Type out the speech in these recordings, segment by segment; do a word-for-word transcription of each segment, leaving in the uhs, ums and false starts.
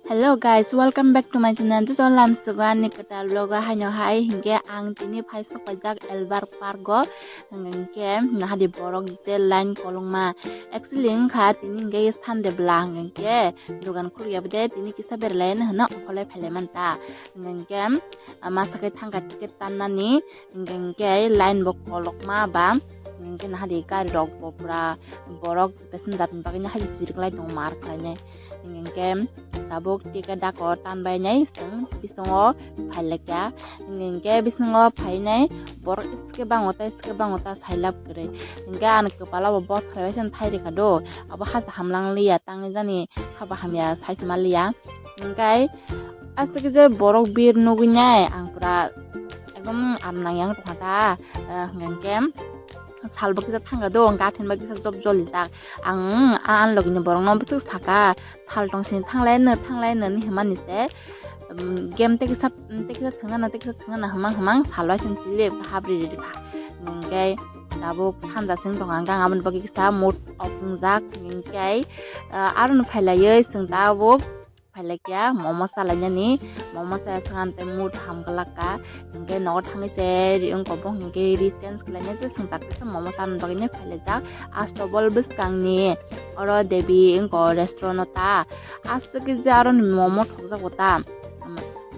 Hello guys, welcome back to my channel. Joto lamsogo ani kwtal vlog o haino hai hinkhe ang tini phai sok paijak Albert Park o, hinkhe nahadi borok je line kolokma. Actually wngkha tini hinkhe Sunday bwla, hinkhe dogan khuluk ya bwde, tini kisa berlai hwnna ongkhorlai phailai manta. Hinkhe masa khe thangkha ticket tannani, hinkhe line bo kolokma ba, hinkhe nahadi gari rok bo pura borok passenger ni bagwi nahadi chiriklai tongo mar khlainai. Hinkhe tabuk ticket dako tanbainai chwng bisingo phailaikha. Hinkhe bisingo phainai borok iske bango ta iske bango ta sailab kwrwi. Hinkhe ani kwpalo bo bos khlaibai se thairikha do. Abo hasa hamlang liya tangwi jani haba hamya saisima liya. Hinkhe aswk je borok bir nugwi nai ang pura ekdom amnang yang tongkha ta, hinkhe salbo kisa thangkha do, gathenba kisa job jolijak. Ang a, ani logini borokno bwswk saka, sal tongsini thanglaino, thanglaino hinwi hwnmani se, um, game tei kisa, tei kisa thwngana, tei kisa thwngana hwmang hwmang salbai chwng chili habri rikha. Hinkhe tabuk sanja sing tongkha, ang aboni bagwi kisa mood off wngjak. Hinkhe, uh, aroni phailaiwi chwng tabuk phailaikha momo chalainani, momo chaya swkang tei mood ham kwlak kha. Hinkhe nogo thangwi se ri wngkha bo, hinkhe ri change khlainai se chwng tak kisa momo chana bagwi nai phailaijak. Asto bol bwskangni oro Devi wngkha restaurant o ta, aswk khe je aroni momo thokjago ta,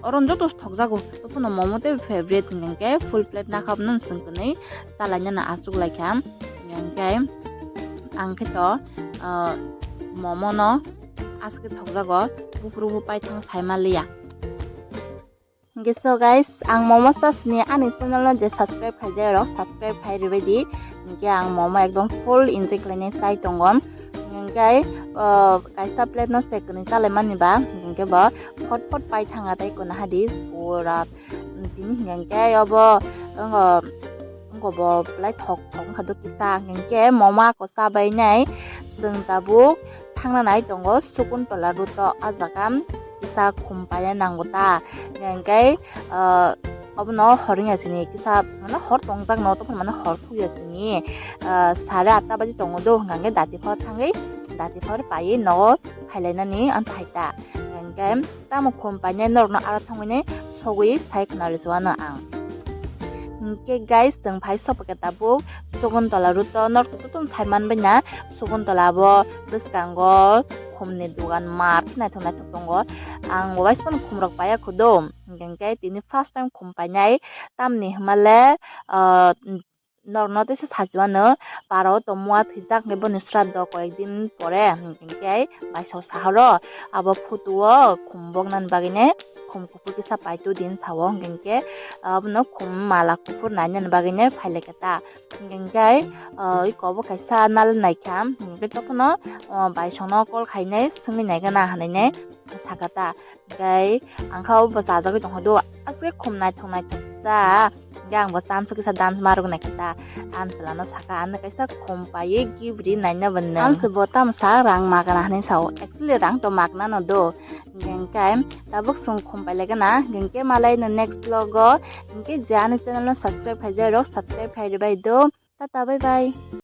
oro joto thokjago, tophano momo tei favorite hinkhe full plate nakha phano chwng kwnwi chalainani achuk laikha. Hinkhe ang khe to, ah, momo no aswk thokjago, buphuru bo paithang saima liya. Hinkhe so guys, ang momo chasni ani channel no je subscribe khaijak rok subscribe khai ribai di. Hinkhe ang momo ekdom full enjoy khlainai chai tongo. Hinkhe, ah, kaisa plate no se kwnwi chalaimani ba, hinkhe bo phot phot paithanga tei kono hadi pura. Tini hinkhe obo, wngkha bo belai thok thok wngkha do kisa, hinkhe momo ako chabainai chwng tabuk thangna nai tongo Sukuntola route o, ah jaga kisa khum paina nango ta, hinkhe, ah, obono hor wngya chini kisa, mane hor tongjak no, tongphuru mane hor khukya chini, ah, sare atta baji tongo do, hinkhe dati phor thangwi dati phor paiwi nogo phailainani anthai ta, hinkhe. Tamo khum painai norokno aro thangwi sogwi sai khna rwswano ang. Hinkhe guys, chwng phai sopokhe tabuk Sukuntola route o norok jotono sai manbaina Sukuntola bo bwskango khumni dogan mar khe naithok naithok tongo. Ang bo bai phano khumrok paiya kho do, hinkhe tini first time khum painai, tamni hwnmale, ah, norokno teisa sachi mano, para o tongmua thwijak hwnkhe boni sraddho koyek din pore, hinkhe baisok sahoro abo photo o khum boknani bagwino khum kuphur kisa paitu din sao, hinkhe abono khum mala kuphur nainani bagwino phailaikha ta, hinkhe iko bo kaisa nal naikha, hinkhe tokhono baisokno call khainai swngwi naikha na hinwi sakha ta. Tei ang kha o bo chajagwi tongkha do, aswk khum naithok naithok ta. Hingke ang bo chance kisa dance ma rwgwi naikha ta. Ang chwla no saka, ano kaisa khum paiwi gift ri naina bo nwng. Ang se bo tamo sa rang magna hinwi sao. Actually rang to magna no do. Hingke tabuk chwng khum pailai gana. Hingke malai no next vlog o. Hingke je ani channel no subscribe khaijak rok subscribe khai rwbai do. Tata bye bye.